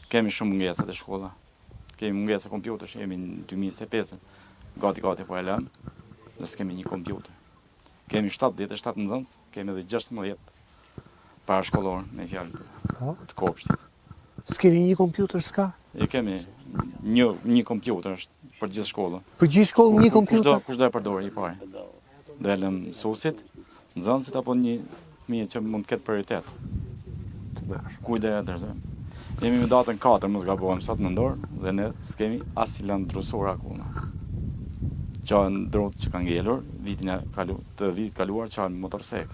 Kemi shumë mungesa te shkolla. Kemi mungesa kompjuterësh, jemi në 2025 gati gati po e lëmë, dhe s'kemi një kompjuter. Kemi 77 nxënës, kemi edhe 16 parashkollor me fjalë të, Po. të kopshtit. S'keni një kompjuter s'ka? E kemi një një kompjuter është për gjithë shkollën. Për gjithë shkollën një Kush do kompjuter? kush do e përdorë i pari? Do e lëmë mësuesit, nxënësit apo një fëmijë që mund të ketë prioritet. Të mërë. Kujt do e dorëzojmë? Jemi me datën 4, mos gabohem, sot në dorë dhe ne s'kemi asnjë lëndë drusore akoma. Qahen drutë që kanë ngelur vitin e kalu, të vitit kaluar qahen motorsek.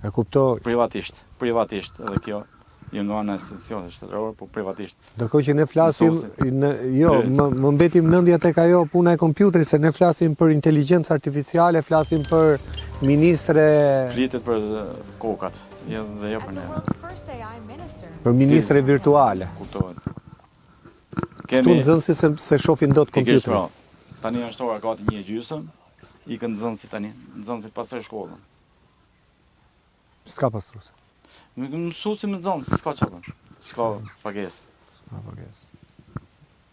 E kuptoj. Privatisht, privatisht edhe kjo jo nga ana e institucioneve shtetërore, po privatisht. Ndërkohë që ne flasim, Mësuesi. në, jo, më, më mbeti mendja tek ajo puna e kompjuterit, se ne flasim për inteligjencë artificiale, flasim për ministre, Flitet për eh, kokat, jo dhe jo As për the ne. world's first AI minister, për ministre virtuale. Kuptohet. Këtu Kemi nxënësit se, se shohin dot pikërisht kompjuterin. pra. Tani është ora gati një e gjysmë, ikën nxënësit tani, nxënësit pastrojnë shkollën. S'ka pastrues. Mësuesi me nxënës, s'ka çfarë bën. S'ka pagesë. S'ka pagesë.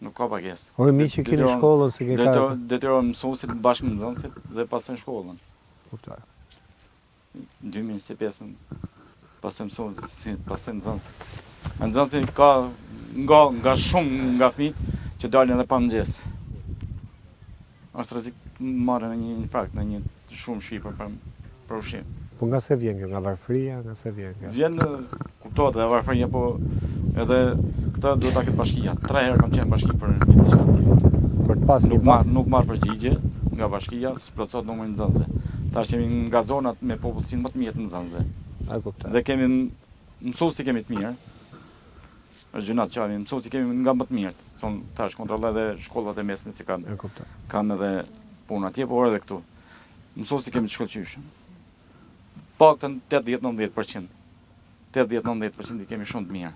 Nuk ka pagesë. Ore mi që keni Detyron- shkollën se ke ka. Detyro- Detyrohen mësuesit bashkë me nxënësit dhe pastrojnë shkollën. Kuptoj. Në 2025-ën pastrojnë mësuesit, pastrojnë nxënësit. A Nxënësit ka nga nga shumë nga fëmijët që dalin edhe pa mëngjes. Është rrezik marrë në një infarkt, në një shumë shpifër për për ushqim. Po nga se vjen kjo, nga varfëria, nga se vjen kjo. Vjen ë, kuptohet edhe varfëria, po edhe këtë duhet ta ketë bashkia. Tre herë kam qenë në bashki për një diçka të tillë. Për të pas një Nuk marr vakt. nuk marr përgjigje nga bashkia, s'plotësohet numri i nxënësve. Tash jemi nga zonat me popullsinë më të mirë të nxënësve. E kuptoj. Dhe kemi mësuesi kemi të mirë. Është gjynat që kemi, mësuesi kemi nga më të mirët. Son tash kontrolloj edhe shkollat e mesme si kanë E kuptoj. kanë edhe punë atje, por edhe këtu. Mësuesi kemi të shkëlqyeshëm. Paktën 80-90%. 80-90% i kemi shumë të mirë.